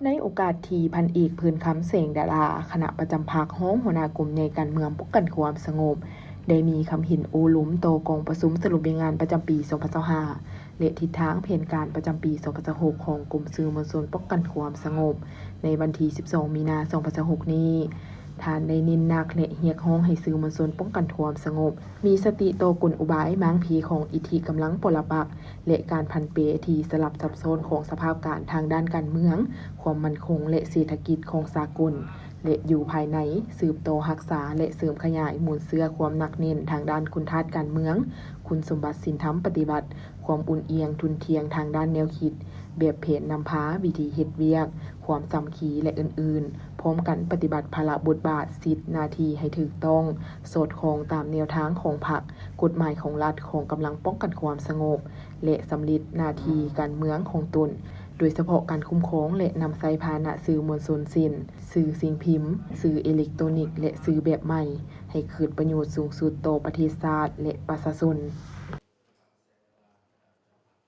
ໃນໂອກາດທີ່ ພັນເອກ ເພີນຄຳ ແສງດາລາ ຄະນະປະຈຳພັກ ຮອງຫົວໜ້າກົມໃຫຍ່ການເມືອງປ້ອງກັນຄວາມສະຫງົບ ໄດ້ມີຄຳເຫັນໂອ້ລົມຕໍ່ກອງປະຊຸມສະຫຼຸບວຽກງານປະຈຳປີສອງພັນຊາວຫ້າ ແລະ ທິດທາງແຜນການປະຈຳປີສອງພັນຊາວຫົກ ຂອງກົມສື່ມວນຊົນປ້ອງກັນຄວາມສະຫງົບ ໃນວັນທີສິບສອງ ມີນາ ສອງພັນຊາວຫົກນີ້. ທ່ານໄດ້ເນັ້ນໜັກ ແລະ ຮຽກຮ້ອງໃຫ້ສື່ມວນຊົນປ້ອງກັນຄວາມສະຫງົບ ມີສະຕິຕໍ່ກົນອຸບາຍມ້າງເພຂອງອິດທິກຳລັງປໍລະປັກ ແລະ ການຜັນແປທີ່ສະຫຼັບຊັບຊ້ອນຂອງສະພາບການທາງດ້ານການເມືອງ, ຄວາມໝັ້ນຄົງ ແລະ ເສດຖະກິດຂອງສາກົນ ແລະ ຢູ່ພາຍໃນ, ສືບຕໍ່ຮັກສາ ແລະ ເສີມຂະຫຍາຍມູນເຊື້ອຄວາມໜັກແໜ້ນທາງດ້ານຄຸນທາດການເມືອງ, ຄຸນສົມບັດສິນທຳປະຕິວັດ, ຄວາມອຸ່ນອຽງທຸ່ນທ່ຽງທາງດ້ານແນວຄິດ, ແບບແຜນນຳພາ, ວິທີເຮັດວຽກ, ຄວາມສາມັກຄີ ແລະ ອື່ນໆ, ພ້ອມກັນປະຕິບັດພາລະບົດບາດ, ສິດ, ໜ້າທີ່ໃຫ້ຖືກຕ້ອງ, ສອດຄ່ອງຕາມແນວທາງຂອງພັກ, ກົດໝາຍຂອງລັດ, ຂອງກຳລັງປ້ອງກັນຄວາມສະຫງົບ ແລະ ສຳລິດໜ້າທີ່ການເມືອງຂອງຕົນ, ໂດຍສະເພາະການຄຸ້ມຄອງ ແລະ ນຳໃຊ້ພາຫະນະສື່ມວນຊົນ ເຊັ່ນ ສື່ສິ່ງພິມ, ສື່ເອເລັກໂຕນິກ ແລະ ສື່ແບບໃໝ່ ໃຫ້ເກີດປະໂຫຍດສູງສຸດຕໍ່ປະເທດຊາດ ແລະ ປະຊາຊົນ.